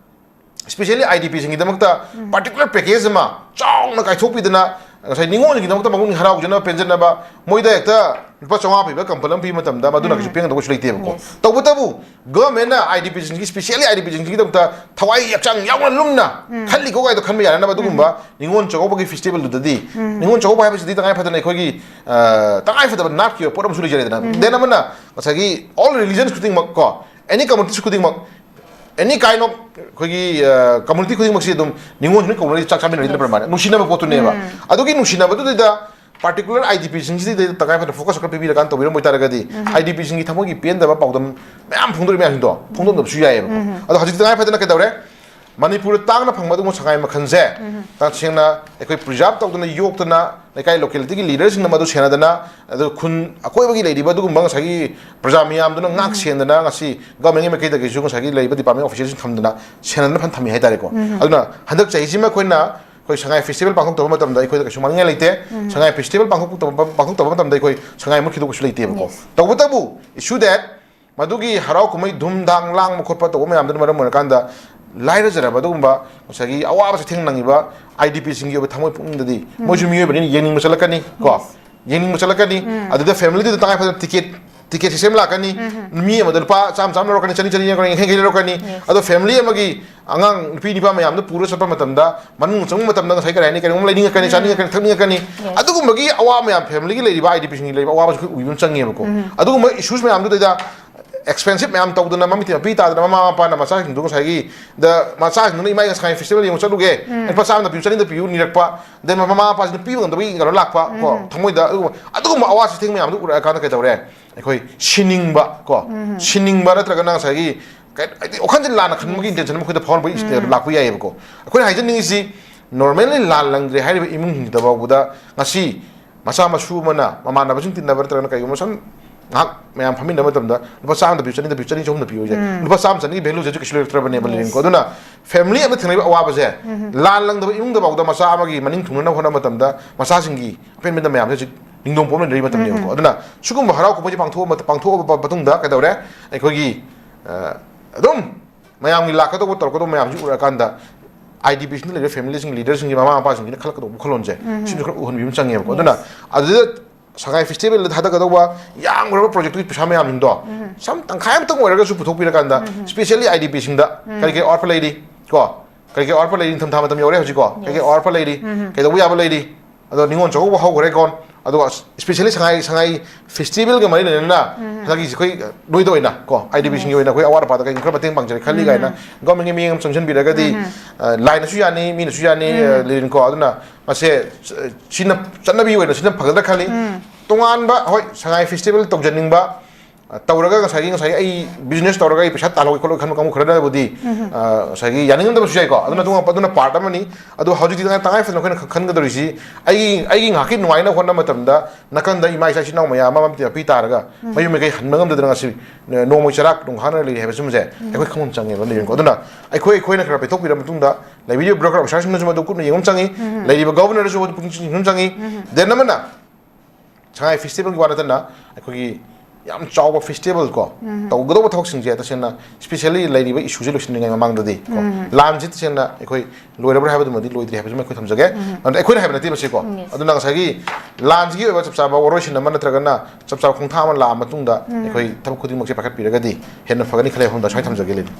especially I D P ꯁꯤꯡꯒꯤꯗꯃꯛꯇ particular package ꯑꯃ ꯆꯥꯎꯅ ꯀꯥꯏꯊꯣꯛꯄꯤꯗꯅ, ꯉꯁꯥꯏ ꯅꯤꯉꯣꯜꯒꯤꯗꯃꯛꯇ ꯃꯄꯨꯛꯅꯤꯡ ꯍꯔꯥꯎꯖꯅꯕ, ꯄꯦꯟꯖꯅꯕ, ꯃꯣꯏꯗ ꯍꯦꯛꯇ ꯂꯨꯄꯥ ꯆꯥꯝꯃꯉꯥ ꯄꯤꯕ ꯀꯝꯄꯜ ꯑꯃ ꯄꯤꯕ ꯃꯇꯝꯗ ꯃꯗꯨꯅ ꯀꯩꯁꯨ ꯄꯦꯟꯒꯗꯧꯕꯁꯨ ꯂꯩꯇꯦꯕꯀꯣ꯫ ꯇꯧꯕꯇꯕꯨ ꯒꯚꯔꯟꯃꯦꯟꯅ I D P ꯁꯤꯡꯒꯤ, especially I D P ꯁꯤꯡꯒꯤꯗꯃꯛꯇ ꯊꯋꯥꯏ ꯍꯛꯆꯥꯡ ꯌꯥꯎꯅ ꯂꯨꯝꯅ ꯈꯜꯂꯤꯀꯣ ꯀꯥꯏꯗꯣ ꯈꯟꯕ ꯌꯥꯅꯅꯕ ꯑꯗꯨꯒꯨꯝꯕ ꯅꯤꯉꯣꯜ ꯆꯥꯛꯀꯧꯕꯒꯤ ꯐꯦꯁꯇꯤꯚꯦꯜꯗꯨꯗꯗꯤ, ꯅꯤꯉꯣꯜ ꯆꯥꯛꯀꯧꯕ ꯍꯥꯏꯕꯁꯤꯗꯤ ꯇꯉꯥꯏ ꯐꯗꯅ ꯑꯩꯈꯣꯏꯒꯤ, ꯑ, ꯇꯉꯥꯏ ꯐꯗꯕ ꯅꯥꯠꯀꯤ ꯑꯣꯏꯕ ꯄꯣꯠ ꯑꯃꯁꯨ ꯂꯩꯖꯔꯦꯗꯅ꯫ Then ꯑꯃꯅ ꯉꯁꯥꯏꯒꯤ all religions ꯈꯨꯗꯤꯡꯃꯛ ꯀꯣ, any communities ꯈꯨꯗꯤꯡꯃꯛ Any kind of ꯑꯩꯈꯣꯏꯒꯤ ꯀꯝꯃꯨꯅꯤꯇꯤ ꯈꯨꯗꯤꯡꯃꯛꯁꯤ ꯑꯗꯨꯝ ꯅꯤꯉꯣꯜꯁꯤꯡꯅ ꯀꯧꯅꯔꯤ, ꯆꯥꯛ ꯆꯥꯃꯤꯟꯅꯔꯤꯗꯅ꯫ ꯄ꯭ꯔꯃꯥꯅ ꯅꯨꯡꯁꯤꯅꯕ ꯄꯣꯠꯇꯨꯅꯦꯕ꯫ ꯑꯗꯨꯒꯤ ꯅꯨꯡꯁꯤꯅꯕꯗꯨꯗꯩꯗ ꯄꯥꯔꯇꯤꯀꯨꯂꯔ ꯑꯥꯏ ꯗꯤ ꯄꯤꯁꯤꯡꯁꯤꯗ ꯇꯉꯥꯏ ꯐꯗꯅ ꯐꯣꯀꯁ ꯈꯔ ꯄꯤꯕꯤꯔꯀꯥꯟꯗ ꯇꯧꯕꯤꯔꯝꯕ ꯑꯣꯏꯇꯥꯔꯒꯗꯤ, ꯑꯥꯏ ꯗꯤ ꯄꯤꯁꯤꯡꯒꯤ ꯊꯃꯣꯏꯒꯤ ꯄꯦꯟꯗꯕ ꯄꯥꯎꯗꯝ ꯃꯌꯥꯝ ꯐꯣꯡꯗꯣꯔꯤ ꯃꯌꯥꯝꯁꯤꯡꯗꯣ ꯐꯣꯡꯗꯣꯛꯅꯕꯁꯨ ꯌꯥꯏꯑꯕꯀꯣ꯫ ꯑꯗꯣ ꯍꯧꯖꯤꯛꯇꯤ ꯇꯉꯥꯏ ꯐꯗꯅ ꯀꯩꯗꯧꯔꯦ? ꯃꯅꯤꯄꯨꯔꯗ ꯇꯥꯡꯅ ꯐꯪꯕ ꯑꯗꯨꯒꯨꯝꯕ ꯁꯉꯥꯏ ꯃꯈꯜꯁꯦ ꯇꯁꯦꯡꯅ ꯑꯩꯈꯣꯏ ꯄ꯭ꯔꯤꯖꯥꯕ ꯇꯧꯗꯅ, ꯌꯣꯛꯇꯅ, ꯂꯩꯀꯥꯏ ꯂꯣꯀꯦꯂꯤꯇꯤꯒꯤ ꯂꯤꯗꯔꯁꯤꯡꯅ ꯃꯗꯨ ꯁꯦꯟꯅꯗꯅ, ꯑꯗꯨ ꯈꯨꯟ ꯑꯀꯣꯏꯕꯒꯤ ꯂꯩꯔꯤꯕ ꯑꯗꯨꯒꯨꯝꯕ ꯉꯁꯥꯏꯒꯤ ꯄ꯭ꯔꯖꯥ ꯃꯤꯌꯥꯝꯗꯨꯅ ꯉꯥꯛ ꯁꯦꯟꯗꯅ, ꯉꯁꯤ ꯒꯚꯔꯟꯃꯦꯟꯒꯤ ꯃꯥꯏꯀꯩꯗꯒꯤꯁꯨ ꯉꯁꯥꯏꯒꯤ ꯂꯩꯔꯤꯕ ꯗꯤꯄꯥꯔꯠꯃꯦꯟ ꯑꯣꯐꯤꯁꯤꯌꯦꯜꯁꯤꯡ ꯊꯝꯗꯅ ꯁꯦꯟꯅꯗꯅ ꯐꯅ ꯊꯝꯃꯤ ꯍꯥꯏꯇꯥꯔꯦꯀꯣ꯫ ꯑꯗꯨꯅ ꯍꯟꯗꯛ ꯆꯍꯤꯁꯤꯃ ꯑꯩꯈꯣꯏꯅ ꯑꯩꯈꯣꯏ ꯁꯉꯥꯏ ꯐꯦꯁꯇꯤꯚꯦꯜ ꯄꯥꯡꯊꯣꯛꯇꯕ ꯃꯇꯝꯗ ꯑꯩꯈꯣꯏꯗ ꯀꯩꯁꯨ ꯃꯥꯡꯅꯤꯡꯉꯥꯏ ꯂꯩꯇꯦ꯫ ꯁꯉꯥꯏ ꯐꯦꯁꯇꯤꯚꯦꯜ ꯄꯥꯡꯊꯣꯛꯇꯕ, ꯄꯥꯡꯊꯣꯛꯇꯕ ꯃꯇꯝꯗ ꯑꯩꯈꯣꯏ ꯁꯉꯥꯏ ꯃꯨꯠꯈꯤꯗꯧꯕꯁꯨ ꯂꯩꯇꯦꯕꯀꯣ꯫ ꯇꯧꯕꯇꯕꯨ, issue that ꯃꯗꯨꯒꯤ ꯍꯔꯥꯎ ꯀꯨꯝꯍꯩ ꯙꯨꯝ ꯙꯥꯡ ꯂꯥꯡꯕ ꯈꯣꯠꯄ ꯇꯧꯕ ꯃꯌꯥꯝꯗꯨꯅ ꯃꯔꯝ ꯑꯣꯏꯔꯀꯥꯟꯗ ꯂꯥꯏꯔꯖꯔꯕ ꯑꯗꯨꯒꯨꯝꯕ ꯉꯁꯥꯏꯒꯤ ꯑꯋꯥꯕ ꯆꯩꯊꯦꯡ ꯅꯪꯉꯤꯕ ꯑꯥꯏ ꯗꯤ ꯄꯤꯁꯤꯡꯒꯤ ꯑꯣꯏꯕ ꯊꯃꯣꯏ ꯄꯨꯛꯅꯤꯡꯗꯗꯤ, ꯃꯣꯏꯁꯨ ꯃꯤꯑꯣꯏꯕꯅꯤꯅ ꯌꯦꯡꯅꯤꯡꯕ ꯆꯠꯂꯛꯀꯅꯤ ꯀꯣ꯫ ꯌꯦꯡꯅꯤꯡꯕ ꯆꯠꯂꯛꯀꯅꯤ꯫ ꯑꯗꯨꯗ ꯐꯦꯃꯤꯂꯤꯗꯨꯗ ꯇꯉꯥꯏ ꯐꯗꯅ ꯇꯤꯀꯦꯠ, ꯇꯤꯀꯦꯠ ꯁꯤꯁꯇꯦꯝ ꯂꯥꯛꯀꯅꯤ꯫ ꯃꯤ ꯑꯃꯗ ꯂꯨꯄꯥ ꯆꯥꯝꯃ ꯆꯥꯝꯃ ꯂꯧꯔꯛꯀꯅꯤ, ꯆꯅꯤ ꯆꯅꯤ ꯂꯧꯔꯛꯀꯅꯤ, ꯌꯥꯡꯈꯩ ꯌꯥꯡꯈꯩ ꯂꯧꯔꯛꯀꯅꯤ꯫ ꯑꯗꯣ ꯐꯦꯃꯤꯂꯤ ꯑꯃꯒꯤ ꯑꯉꯥꯡ ꯅꯨꯄꯤ ꯅꯨꯄꯥ ꯃꯌꯥꯝꯗꯣ ꯄꯨꯔ ꯆꯠꯄ ꯃꯇꯝꯗ ꯃꯅꯨꯡ ꯆꯪꯕ ꯃꯇꯝꯗ ꯉꯁꯥꯏ ꯀꯔꯤ ꯍꯥꯏꯅꯤ, ꯀꯔꯤꯒꯨꯝꯕ ꯂꯩꯅꯤꯡꯉꯛꯀꯅꯤ, ꯆꯥꯅꯤꯡꯉꯛꯀꯅꯤ, ꯊꯛꯅꯤꯡꯉꯛꯀꯅꯤ꯫ ꯑꯗꯨꯒꯨꯝꯕꯒꯤ ꯑꯋꯥꯕ ꯃꯌꯥꯝ, ꯐꯦꯃꯤꯂꯤꯒꯤ ꯂꯩꯔꯤꯕ, ꯑꯥꯏ ꯗꯤ ꯄꯤꯁꯤꯡꯒꯤ ꯂꯩꯔꯤꯕ ꯑꯋꯥꯕꯁꯨ ꯑꯩꯈꯣꯏ ꯎꯕꯤꯕ ꯑꯃ ꯆꯪꯉꯦꯕꯀꯣ꯫ ꯑꯗꯨꯒꯨꯝꯕ ꯏꯁꯨꯁ ꯃꯌꯥꯝꯗꯨꯗꯩꯗ ꯑꯦꯛꯁꯄꯦꯟꯁꯤꯞ ꯃꯌꯥꯝ ꯇꯧꯗꯅ, ꯃꯃꯤꯠ ꯃꯄꯤ ꯇꯥꯗꯅ, ꯃꯃꯥ ꯃꯄꯥꯅ ꯃꯆꯥꯁꯤꯡꯗꯨ ꯉꯁꯥꯏꯒꯤ ꯗ ꯃꯆꯥꯁꯤꯡꯗꯨꯅ "ꯏꯃꯥ, ꯑꯩ ꯉꯁꯥꯏ ꯐꯦꯁꯇꯤꯚꯦꯜ ꯌꯦꯡꯕ ꯆꯠꯂꯨꯒꯦ, ꯂꯨꯄꯥ ꯆꯥꯝꯃꯗ ꯄꯤꯌꯨ, ꯆꯅꯤꯗ ꯄꯤꯌꯨ" ꯅꯤꯔꯛꯄ, ꯑꯗꯩ ꯃꯃꯥ ꯃꯄꯥꯁꯤꯅ ꯄꯤꯕ ꯉꯝꯗꯕꯒꯤ ꯀꯩꯅꯣ ꯂꯥꯛꯄ ꯀꯣ, ꯊꯃꯣꯏꯗ ꯑꯗꯨꯒꯨꯝꯕ, ꯑꯗꯨꯒꯨꯝꯕ ꯑꯋꯥ ꯆꯩꯊꯦꯡ ꯃꯌꯥꯝꯗꯨ ꯎꯔꯛꯑꯀꯥꯟꯗ ꯀꯩꯗꯧꯔꯦ? ꯑꯩꯈꯣꯏ ꯁꯤꯅꯤꯡꯕ ꯀꯣ, ꯁꯤꯅꯤꯡꯕ ꯅꯠꯇ꯭ꯔꯒꯅ ꯉꯁꯥꯏꯒꯤ ꯀꯩ-, ꯍꯥꯏꯗꯤ ꯋꯥꯈꯜꯁꯦ ꯂꯥꯟꯅ ꯈꯟꯕꯒꯤ ꯏꯟꯇꯦꯟꯁꯟ ꯑꯃ ꯑꯩꯈꯣꯏꯗ ꯐꯥꯎꯔꯛꯄꯒꯤ ꯂꯥꯛꯄ ꯌꯥꯏꯌꯦꯕꯀꯣ꯫ ꯑꯩꯈꯣꯏꯅ ꯍꯥꯏꯖꯅꯤꯡꯉꯤꯁꯤ, ꯅꯣꯔꯃꯦꯜꯂꯤ ꯂꯥꯟ ꯂꯪꯗ꯭ꯔꯦ ꯍꯥꯏꯔꯤꯕ ꯏꯃꯨꯡꯁꯤꯡꯁꯤꯗ ꯐꯥꯎꯕꯗ ꯉꯁꯤ ꯃꯆꯥ ꯃꯁꯨ ꯑꯃꯅ ꯃꯃꯥꯟꯅꯕꯁꯤꯡ ꯇꯤꯟꯅꯕ ꯅꯠꯇ꯭ꯔꯒꯅ ꯀꯩꯒꯨꯝꯕ ꯁꯨꯝ ꯉꯥꯏꯍꯥꯛ ꯃꯌꯥꯝ ꯐꯝꯃꯤꯟꯅꯕ ꯃꯇꯝꯗ ꯂꯨꯄꯥ ꯆꯥꯝꯃꯗ ꯄꯤꯌꯨ, ꯆꯅꯤꯗ ꯄꯤꯌꯨ, ꯆꯅꯤ, ꯆꯍꯨꯝꯗ ꯄꯤꯌꯨ ꯍꯥꯏꯁꯦ, ꯂꯨꯄꯥ ꯆꯥꯝꯃ, ꯆꯅꯤꯒꯤ ꯚꯦꯂꯨꯁꯦ ꯍꯧꯖꯤꯛ ꯀꯩꯁꯨ ꯂꯩꯔꯛꯇ꯭ꯔꯕꯅꯦꯕ ꯂꯤꯔꯤꯡꯀꯣ꯫ ꯑꯗꯨꯅ ꯐꯦꯃꯤꯂꯤ ꯑꯃꯗ ꯊꯦꯡꯅꯔꯤꯕ ꯑꯋꯥꯕꯁꯦ, ꯂꯥꯟ ꯂꯪꯗꯕ ꯏꯃꯨꯡꯗ ꯐꯥꯎꯗ ꯃꯆꯥ ꯑꯃꯒꯤ ꯃꯅꯤꯡ ꯊꯨꯡꯅꯅꯕ ꯍꯣꯠꯅꯕ ꯃꯇꯝꯗ ꯃꯆꯥꯁꯤꯡꯒꯤ ꯑꯄꯦꯟꯕꯗ ꯃꯌꯥꯝꯁꯦ ꯍꯧꯖꯤꯛ ꯅꯤꯡꯗꯣꯡ ꯄꯣꯛꯅ ꯂꯩꯔꯤ ꯃꯇꯝꯅꯦꯕꯀꯣ꯫ ꯑꯗꯨꯅ ꯁꯤꯒꯨꯝꯕ ꯍꯔꯥꯎ ꯀꯨꯝꯍꯩꯁꯦ ꯄꯥꯡꯊꯣꯛꯑ ꯃꯇ-, ꯄꯥꯡꯊꯣꯛꯑꯕ ꯃꯇꯨꯡꯗ ꯀꯩꯗꯧꯔꯦ? ꯑꯩꯈꯣꯏꯒꯤ, ꯑ, ꯑꯗꯨꯝ ꯃꯌꯥꯝꯒꯤ ꯂꯥꯛꯀꯗꯧꯕ ꯇꯧꯔꯛꯀꯗꯧꯕ ꯃꯌꯥꯝꯁꯤ ꯎꯔꯛꯑꯀꯥꯟꯗ, ꯑꯥꯏ ꯗꯤ ꯄꯤꯁꯤꯡꯗ ꯂꯩꯔꯤꯕ ꯐꯦꯃꯤꯂꯤꯁꯤꯡ, ꯂꯤꯗꯔꯁꯤꯡꯒꯤ, ꯃꯃꯥ ꯃꯄꯥꯁꯤꯡꯁꯤꯅ ꯈꯜꯂꯛꯀꯗꯧꯕ ꯋꯥꯈꯜꯂꯣꯟꯁꯦ, ꯁꯤꯁꯨ ꯈꯔ ꯎꯍꯟꯕꯤꯕ ꯑꯃ ꯆꯪꯉꯦꯕꯀꯣ꯫ ꯑꯗꯨꯅ ꯑꯗꯨꯗ ꯁꯉꯥꯏ ꯐꯦꯁꯇꯤꯚꯦꯜꯗ ꯊꯥꯗꯒꯗꯧꯕ ꯌꯥꯝꯈ꯭ꯔꯕ ꯄ꯭ꯔꯣꯖꯦꯛꯇꯨꯒꯤ ꯄꯩꯁꯥ ꯃꯌꯥꯝꯁꯤꯡꯗꯣ ꯁꯝ ꯇꯪꯈꯥꯏ ꯑꯃꯇꯪ ꯑꯣꯏꯔꯒꯁꯨ ꯄꯨꯊꯣꯛꯄꯤꯔꯀꯥꯟꯗ, ꯏꯁꯄꯦꯁꯤꯌꯦꯜꯂꯤ ꯑꯥꯏ ꯗꯤ ꯄꯤꯁꯤꯡꯗ ꯀꯔꯤ ꯀꯔꯤ ꯑꯋꯥꯠꯄ ꯂꯩꯔꯤ ꯀꯣ? ꯀꯔꯤ ꯀꯔꯤ ꯑꯋꯥꯠꯄ ꯂꯩꯔꯤ? ꯅꯤꯡꯊꯝꯊꯥ ꯃꯇꯝ ꯌꯧꯔꯦ ꯍꯧꯖꯤꯛꯀꯣ꯫ ꯀꯔꯤ ꯀꯔꯤ ꯑꯋꯥꯠꯄ ꯂꯩꯔꯤ? ꯀꯩꯗꯧꯕ ꯌꯥꯕ ꯂꯩꯔꯤ? ꯑꯗꯣ ꯅꯤꯉꯣꯜ ꯆꯥꯛꯀꯧꯕ ꯍꯧꯈ꯭ꯔꯦꯀꯣ꯫ ꯑꯗꯨꯒ especially ꯁꯉꯥꯏ ꯁꯉꯥꯏ ꯐꯦꯁꯇꯤꯚꯦꯜꯒ ꯃꯔꯤ ꯂꯩꯅꯅ ꯍꯟꯗꯛꯀꯤꯁꯦ ꯑꯩꯈꯣꯏ ꯅꯣꯏꯗ ꯑꯣꯏꯅ ꯀꯣ, IDBꯁꯤꯡꯒꯤ ꯑꯣꯏꯅ ꯑꯩꯈꯣꯏ ꯑꯋꯥꯠ ꯑꯄꯥꯗ ꯀꯩ ꯈꯔ ꯃꯇꯦꯡ ꯄꯥꯡꯖꯔꯦ ꯈꯜꯂꯤ ꯀꯥꯏꯅ ꯒꯣꯔꯃꯦꯟꯒꯤ ꯃꯤꯠꯌꯦꯡ ꯑꯃ ꯆꯪꯁꯤꯟꯕꯤꯔꯒꯗꯤ, ꯑ, ꯂꯥꯏꯅꯁꯨ ꯌꯥꯅꯤ, ꯃꯤꯅꯁꯨ ꯌꯥꯅꯤ, ꯑ, ꯂꯤꯔꯤꯟꯀꯣ꯫ ꯑꯗꯨꯅ ꯃꯁꯦ, ꯑ, ꯁꯤꯅ ꯆꯠꯅꯕꯤ ꯑꯣꯏꯅ ꯁꯤꯅ ꯐꯒꯗ꯭ꯔꯥ ꯈꯜꯂꯤ꯫ ꯇꯣꯉꯥꯟꯕ, ꯍꯣꯏ, ꯁꯉꯥꯏ ꯐꯦꯁꯇꯤꯚꯦꯜ ꯇꯧꯖꯅꯤꯡꯕ, ꯑ, ꯇꯧꯔꯒ ꯉꯁꯥꯏꯒꯤ, ꯉꯁꯥꯏꯒꯤ ꯑꯩ ꯕꯤꯖꯤꯅꯦꯁ ꯇꯧꯔꯒ ꯑꯩ ꯄꯩꯁꯥ ꯇꯥꯜꯍꯧꯒꯦ ꯈꯣꯠꯂꯣꯏ ꯈꯟꯕ ꯀꯥꯡꯕꯨ ꯈꯔꯅꯕꯨꯗꯤ, ꯑ, ꯉꯁꯥꯏꯒꯤ ꯌꯥꯅꯤꯡꯉꯝꯗꯕꯁꯨ ꯌꯥꯏꯀꯣ꯫ ꯑꯗꯨꯅ ꯇꯣꯉꯥꯟꯕ, ꯑꯗꯨꯅ ꯄꯥꯔꯠ ꯑꯃꯅꯤ꯫ ꯑꯗꯨ ꯍꯧꯖꯤꯛꯇꯤ ꯇꯉꯥꯏ, ꯇꯉꯥꯏ ꯐꯗꯅ ꯑꯩꯈꯣꯏꯅ ꯈ-, ꯈꯟꯒꯗꯧꯔꯤꯁꯤ ꯑꯩꯒꯤ, ꯑꯩꯒꯤ ꯉꯥꯏꯍꯥꯛꯀꯤ ꯅꯨꯡꯉꯥꯏꯅ ꯍꯣꯠꯅꯕ ꯃꯇꯝꯗ ꯅꯥꯀꯟꯗ ꯏꯃꯥ ꯏꯆꯥ ꯏꯆꯤꯟ ꯏꯅꯥꯎ ꯃꯌꯥꯝ ꯑꯃ ꯃꯄꯤ ꯇꯥꯔꯒ ꯃꯌꯨꯝ ꯃꯀꯩ ꯍꯟꯕ ꯉꯝꯗꯗꯅ ꯉꯁꯤ ꯅꯣꯡꯃꯒꯤ ꯆꯔꯥ ꯅꯨꯡꯍꯥꯅ ꯂꯩꯔꯤ ꯍꯥꯏꯕꯁꯤꯃꯁꯦ ꯑꯩꯈꯣꯏ ꯈꯪꯐꯝ ꯆꯪꯉꯦꯕ, ꯂꯩꯔꯤꯀꯣ꯫ ꯑꯗꯨꯅ ꯑꯩꯈꯣꯏ, ꯑꯩꯈꯣꯏꯅ ꯈꯔ ꯄꯦꯊꯣꯛꯄꯤꯔ ꯃꯇꯨꯡꯗ ꯂꯩꯕꯤꯔꯤꯕ ꯕ꯭ꯔꯣꯀꯔ ꯑꯣꯐꯤꯁꯥꯔꯁꯤꯡꯅꯁꯨ ꯃꯗꯨ ꯀꯨꯞꯅ ꯌꯦꯡꯐꯝ ꯆꯪꯉꯤ, ꯂꯩꯔꯤꯕ ꯒꯣꯕꯔꯅꯔꯁꯨ ꯃꯗꯨ ꯄꯨꯛꯅꯤꯡ ꯆꯤꯡꯁꯤꯟꯐꯝ ꯆꯪꯉꯤ꯫ ꯗꯦꯟ ꯑꯃꯅ ꯁꯉꯥꯏ ꯐꯦꯁꯇꯤꯚꯦꯜꯒꯤ ꯋꯥ ꯅꯠꯇꯅ ꯑꯩꯈꯣꯏꯒꯤ ꯌꯥꯝ ꯆꯥꯎꯕ ꯐꯦꯁꯇꯤꯚꯦꯜ ꯀꯣ, ꯇꯧꯒꯗꯧꯕ ꯊꯕꯛꯁꯤꯡꯁꯦ ꯇꯁꯦꯡꯅ, especially ꯂꯩꯔꯤꯕ ꯏꯁꯨꯁꯦ ꯂꯣꯏꯁꯤꯟꯗ꯭ꯔꯤꯉꯩ ꯃꯃꯥꯡꯗꯗꯤ ꯀꯣ, ꯂꯥꯟꯁꯤ ꯇꯁꯦꯡꯅ ꯑꯩꯈꯣꯏ ꯂꯣꯏꯔꯕ꯭ꯔꯥ ꯍꯥꯏꯕꯗꯨꯃꯗꯤ ꯂꯣꯏꯗ꯭ꯔꯤ ꯍꯥꯏꯕꯁꯤꯃ ꯑꯩꯈꯣꯏ ꯊꯝꯖꯒꯦ꯫ ꯑꯗꯨꯅ ꯑꯩꯈꯣꯏꯅ ꯍꯥꯏꯕ ꯅꯠꯇꯦ ꯃꯁꯤ ꯀꯣ꯫ ꯑꯗꯨꯅ ꯉꯁꯥꯏꯒꯤ ꯂꯥꯟꯁꯤꯒꯤ ꯑꯣꯏꯕ ꯆꯞ ꯆꯥꯕ ꯋꯥꯔꯣꯏꯁꯤꯟ ꯑꯃ ꯅꯠꯇ꯭ꯔꯒꯅ ꯆꯞ ꯆꯥꯕ ꯈꯣꯡꯊꯥꯡ ꯑꯃ ꯂꯥꯛꯑ ꯃꯇꯨꯡꯗ ꯑꯩꯈꯣꯏ ꯊꯕꯛ ꯈꯨꯗꯤꯡꯃꯛꯁꯦ ꯄꯥꯏꯈꯠꯄꯤꯔꯒꯗꯤ ꯍꯦꯟꯅ ꯐꯒꯅꯤ ꯈꯜꯂꯦ꯫ ꯋꯥꯐꯝꯗ ꯁ꯭ꯋꯥꯏ ꯊꯝꯖꯒꯦ, ꯂꯤꯂꯤ꯫